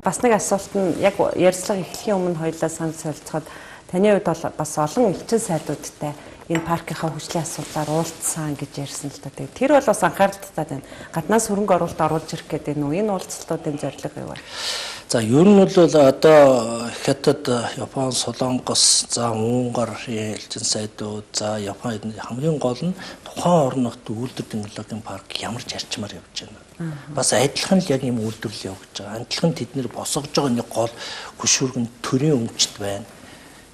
Бас нэг асуулт нь яг ярилцлага эхлэхийн өмнө хоёулаа санал солилцоход таны хувьд бол бас олон элчин сайдуудтай энэ паркийнхаа хөгжлийн асуудлаар уулзсан гэж ярьсан л да. Тэгээд тэр бол бас анхаарал татаад байна. Гаднаас хөрөнгө оруулалт оруулж ирэх гэдэг нь энэ уулзалтуудын зорилго юу вэ? За ер нь бол одоо Хятад, Япон, Солонгос, за Унгар элчин сайдууд, за Япон хамгийн гол нь тухайн орн нутгад үйлдвэр технологийн парк ямар зарчмаар явж байна. Бас адилхан л яг ийм үйлдвэрлэл явж байгаа. Адилхан тэд нэр босгож байгаа нэг гол хөшүүргэн төрийн өмчт байна.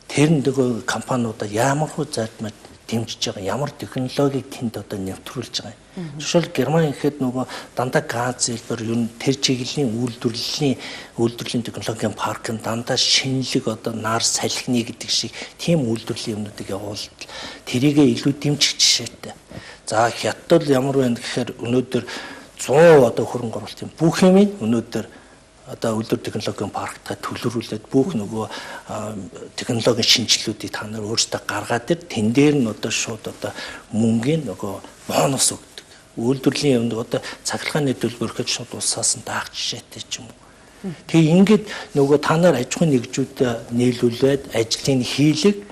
Тэр нөгөө компаниудаа ямар хөө зарчмаар дэмжиж байгаа, ямар технологиг тэнд одоо нэвтрүүлж байгаа юм. Жишээл Герман гэхэд нөгөө дандаа газ хэлбэр ер нь тэр чиглэлийн үйлдвэрлэлийн технологийн парк нь дандаа шинэлэг одоо нар салхины гэдэг шиг тийм үйлдвэрлэлийн юмнуудыг явуулт тэрийгэ илүү дэмжих жишээтэй. За Хятад бол ямар байна гэхээр өнөөдөр 100 одоо хөрөнгө оруулалтын бүх юм өнөөдөр одоо үйлдвэр технологийн парктаа төлөрүүлээд бүх нөгөө технологийн шинжилгүүдийг та нар өөрсдөө гаргаад ир тэн дээр нь одоо шууд одоо мөнгөний нөгөө бонус өгдөг. Үйлдвэрлэлийн юмд одоо цахилгааны төлбөр гэхэд шууд улсаас нь даах жишээтэй ч юм уу. Тэгээ ингээд нөгөө та нар аж ахуйн нэгжүүдэд нийлүүлээд ажлын хийлэг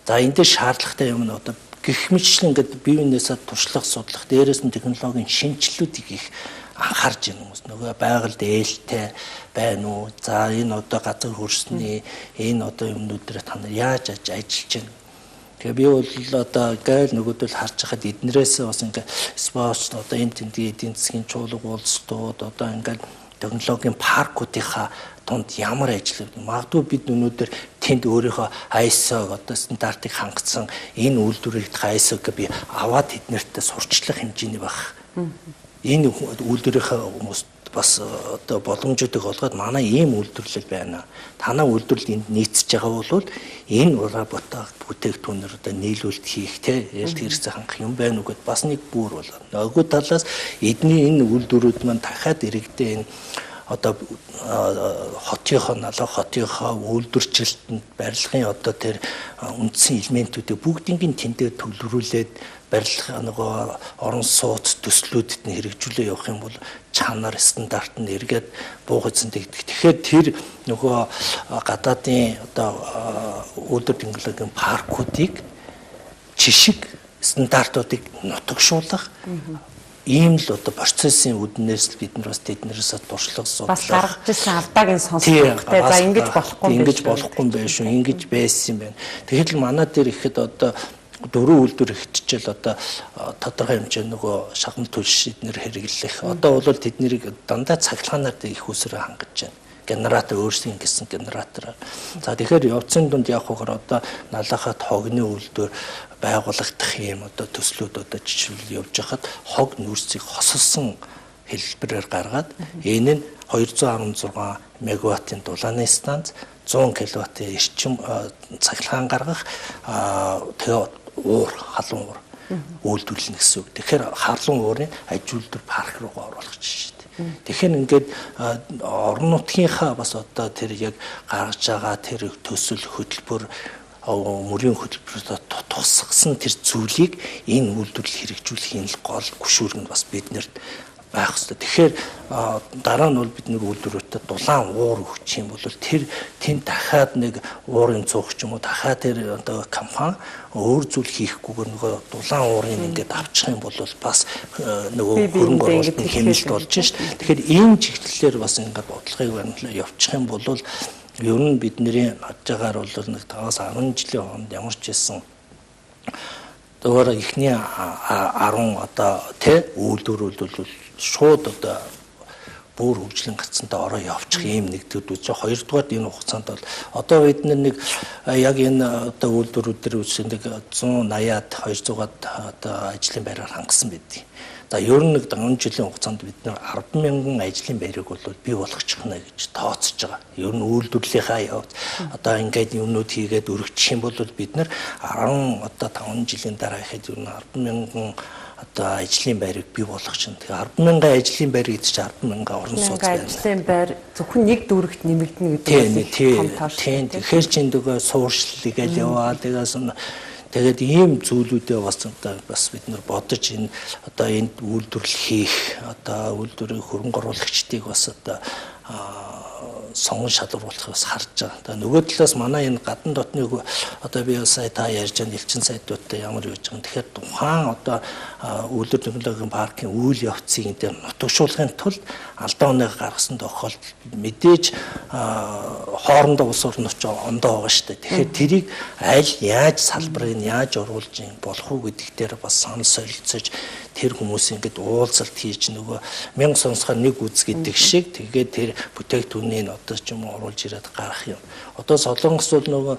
за энэ дээр шаардлагатай юм нь одоо гэх мэтчлэн ингээд бие биенээсээ туршлага судлах, дээрээс нь технологийн шинжилгүүдийг их анхаарч байна хүмүүс. Нөгөө байгальд ээлтэй байна уу? За энэ одоо газар хөрсний энэ одоо юмнууд дээр та нар яаж ажиллаж байна? Тэгээ би бол одоо гайл нөгөөдөл харж хахад эднэрээс бас ингээ спорт одоо энэ тентгийн эдийн засгийн чуулга улсдууд одоо ингээ технологийн паркуудынхаа тунд ямар ажил вэ? Магадгүй бид өнөөдөр тэнд өөрийнхөө ISO одоо стандартыг хангацсан энэ үйлдвэрлэх ISO-г би аваад тэднэртэй сурчлах хэмжээний байх. Энэ үйлдвэрийнхээ хүмүүст бас одоо боломжуудыг олгоод манай ийм үйлдвэрлэл байна. Танаа үйлдвэрлэл энд нийцэж байгаа бол энэ ураа бүтээгдэхүүнээр одоо нийлүүлэлт хийх те эрэлт хэрэгцээ хангах юм байна уу гэд бас нэг бүр болоо. Нөгөө талаас эдний энэ үйлдвэрүүд маань дахиад иргэдээ энэ одоо хотынхоо налаа хотынхоо үйлдвэрчлэлтэнд барилгын одоо тэр үндсэн элементүүдийг бүгднийг тэндээ төлрүүлээд барилга нөгөө орон сууц төслүүдэд нь хэрэгжүүлээ явах юм бол чанар стандарт нь эргээд буух эзэн тэгдэг. Тэгэхээр тэр нөгөө гадаадын одоо үйлдвэр технологийн паркуудыг жишг стандартуудыг нутагшуулах ийм л одоо процессын үднээс л бид нар бас тэднэрээс туршлага судлах бас гаргаж ирсэн алдааг нь сонсох те за ингэж болохгүй ингэж болохгүй юм байна шүү, ингэж байсан юм байна. Тэгэхээр л манай дээр ихэд одоо дөрвөн үйлдвэр ихтчихэл одоо тодорхой хэмжээ нөгөө шахам төлш эднэр хэрэглэх. Одоо бол тэднийг дандаа цахилгаанаар их усрээ хангаж байна. Генератор өөрсдийн гэсэн генератор. За тэгэхээр явцын дунд явах хөөр одоо налахад хогны үйлдвэр байгуулагдах юм одоо төслүүд одоо жишээлбэл явж хахад хог нүүрсийг хосолсон хэлбэрээр гаргаад энэ нь 216 мегаваттын дулааны станц, 100 кВт-ийн эрчим цахилгаан гаргах, тэгээ уур, халуун уур үйлдвэрлэнэ гэсэн үг. Тэгэхээр халуун уурын аж үйлдвэр парк руугаа оруулах жишээ. Тэгэхээр ингээд орон нутгийнхаа бас одоо тэр яг гаргаж байгаа тэр төсөл хөтөлбөр мөрийн хөтөлбөрөөр тусгасан тэр зүйлийг энэ үйлдвэрлэл хэрэгжүүлэхийн л гол гүшүүр нь бас биднэрт байх хэрэгтэй. Тэгэхээр дараа нь бол бид нэг үйлдвэрүүдэд дулаан уур өгч юм бол тэр тэн дахиад нэг уурын цуух ч юм уу дахиад тэр одоо компани өөр зүйл хийхгүйгээр нөгөө дулаан уурыг ингээд авчих юм бол бас нөгөө хөрөнгө оруулалтын хэмнэлт болж шít. Тэгэхээр ийм чиглэлээр бас ингээд бодлогыг баримтлаа явуучих юм бол ер нь бидний бодож байгаагаар бол нэг 5-10 жилийн хооронд ямар ч байсан зөвхөн эхний 10 одоо тэ үйлдвэрүүд бол шууд одоо бүр хөгжлийн гацсантай ороо явчих ийм нэгдүүд үзээ. Хоёрдугаар энэ хугацаанд бол одоо бид нэг яг энэ одоо үйлдвэрүүд дээр үзсэн нэг 180-аад 200-аад одоо ажлын байраар хангасан байдаг. За ер нь нэг 10 жилийн хугацаанд бид нар 10,000 ажлын байрыг бол бий болгочихно гэж тооцож байгаа. Ер нь үйлдвэрлэлийнхаа явц одоо ингээд юмнууд хийгээд өргөчих юм бол бид нар 10 одоо 5 жилийн дараа ихэд ер нь 10,000 одоо ажлын байрыг бий болгочихно. Тэгээ 10,000 ажлын байр гэдэг чинь 10,000 орон сууц байна. Ажлын байр зөвхөн нэг дүүрэгт нэмэгдэнэ гэдэг нь том тоош. Тийм. Тэгэхээр чинь нөгөө сууршлыг л яваа. Тэгээс тэгээд ийм зүйлүүдээ бас одоо бас бид нар бодож энэ одоо энд үйлдвэрлэл хийх одоо үйлдвэрийн хөрөнгө оруулагчдыг бас одоо сонгон шалгаруулах бас харж байгаа. Тэгээ нөгөө талаас манай энэ гадна дотны одоо би сая та ярьж байгаа элчин сайдуудтай ямар юу гэж байгаа. Тэгэхээр тухайн одоо үйлдвэр технологийн паркын үйл явцыг энэ дээр нутагшуулахын тулд алдаа оныг гаргасан тохиолдолд мэдээж хоорондоо улс орнууд ч ондоо байгаа шүү дээ. Тэгэхээр тэрийг аль яаж салбарыг яаж оруулж болох уу гэдэг дээр бас санал солилцож тэр хүмүүс ингээд уулзалт хийж нөгөө 1000 сонсохоор нэг үз гэдэг шиг тэгээд тэр бүтээгдэхүүнийг одоо ч юм уу оруулж ирээд гарах юм. Одоо Солонгос бол нөгөө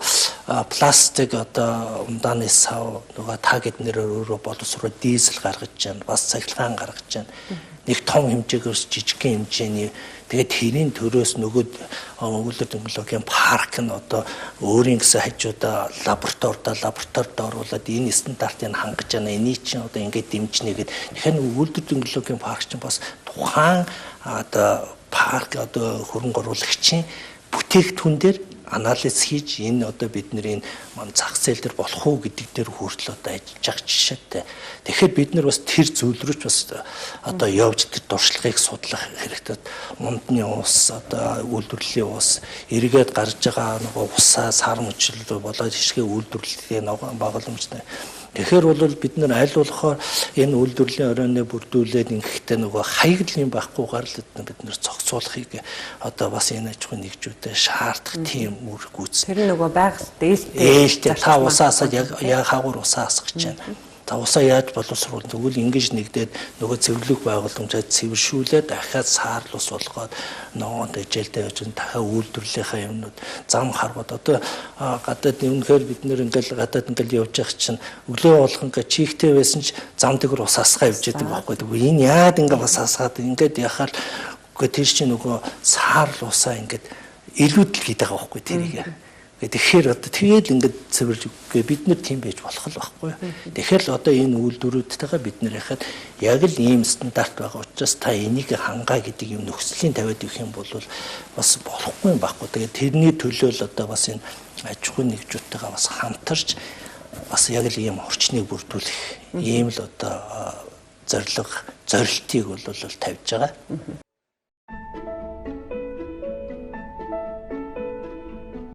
пластик одоо ундааны сав нөгөө та гэднэрээр өөрөө боловсроо дизель гаргаж байна, бас цахилгаан гаргаж байна. Нэг том хэмжээгээс жижигхэн хэмжээний тэгээд тэрийн төрөөс нөгөө үйлдвэр технологийн парк нь одоо өөрийн гэсэн хажуудаа лабораторид оруулаад энэ стандартыг хангаж байна. Энийг чинь одоо ингээд дэмжинэ гэд. Тэгэхээр үйлдвэр технологийн парк чинь бас тухайн одоо парк одоо хөрөнгө оруулагчийн бүтээгдэхүүн дээр анализ хийж энэ одоо бидний энэ зах зээл дээр болох уу гэдэг дээр хүртэл одоо ажиллаж байгаа жишээтэй. Тэгэхээр бид нар бас тэр зүйл рүү ч бас одоо явж тэр туршлагыг судлах хэрэгтэй. Ундны ус, одоо үйлдвэрлэлийн ус, эргээд гарч байгаа нөгөө усаа сар мөчлөл болоод хишгээ үйлдвэрлэлийн байгууламжтай. Тэгэхээр бол бид нар аль болохоор энэ үйлдвэрлэлийн оройноо бүрдүүлээд ингэхдээ нөгөө хаягдл юм байхгүйгээр л бид нар зохицуулахыг одоо бас энэ аж ахуйн нэгжүүдэд шаардах тийм үүрэг гүйцэтгэх. Тэр нөгөө байгальд ээлтэй та усаа асаад яг хаагур усаа асгаж байна. Та усаа яаж боловсруулах тэгвэл ингэж нэгдээд нөгөө цэвэрлэх байгууламжаа цэвэршүүлээд дахиад саарл ус болгоод ногоон дэжээлдээ явж дахиад үйлдвэрлэлийнхаа юмнууд зам харгууд одоо гадаад үнэхээр бид нэр ингээл гадаад ингээл явж явах чинь өглөө болгон ингээ чийгтэй байсан ч зам тэгэр ус асгаа явж идэг байхгүй. Тэгвэл энэ яад ингээ бас асгаад ингээд яхаар үгүй тэр чинь нөгөө саарл усаа ингээд илүүдэл гэдэг байгаа байхгүй тэрийг. Тэгэхээр одоо тэгээд ингээд цэвэрлж үгүй бид нар тийм байж болох л байхгүй. Тэгэхээр л одоо энэ үйлдвэрүүдтэйгээ бид нар яхад яг л ийм стандарт байгаа учраас та энийг хангаа гэдэг юм нөхцөлийн тавиад өгөх юм бол бас болохгүй юм байхгүй. Тэгээд тэрний төлөө л одоо бас энэ аж ахуйн нэгжүүдтэйгээ бас хамтарч бас яг л ийм орчныг бүрдүүлэх ийм л одоо зорилго зорилтыг бол тавьж байгаа.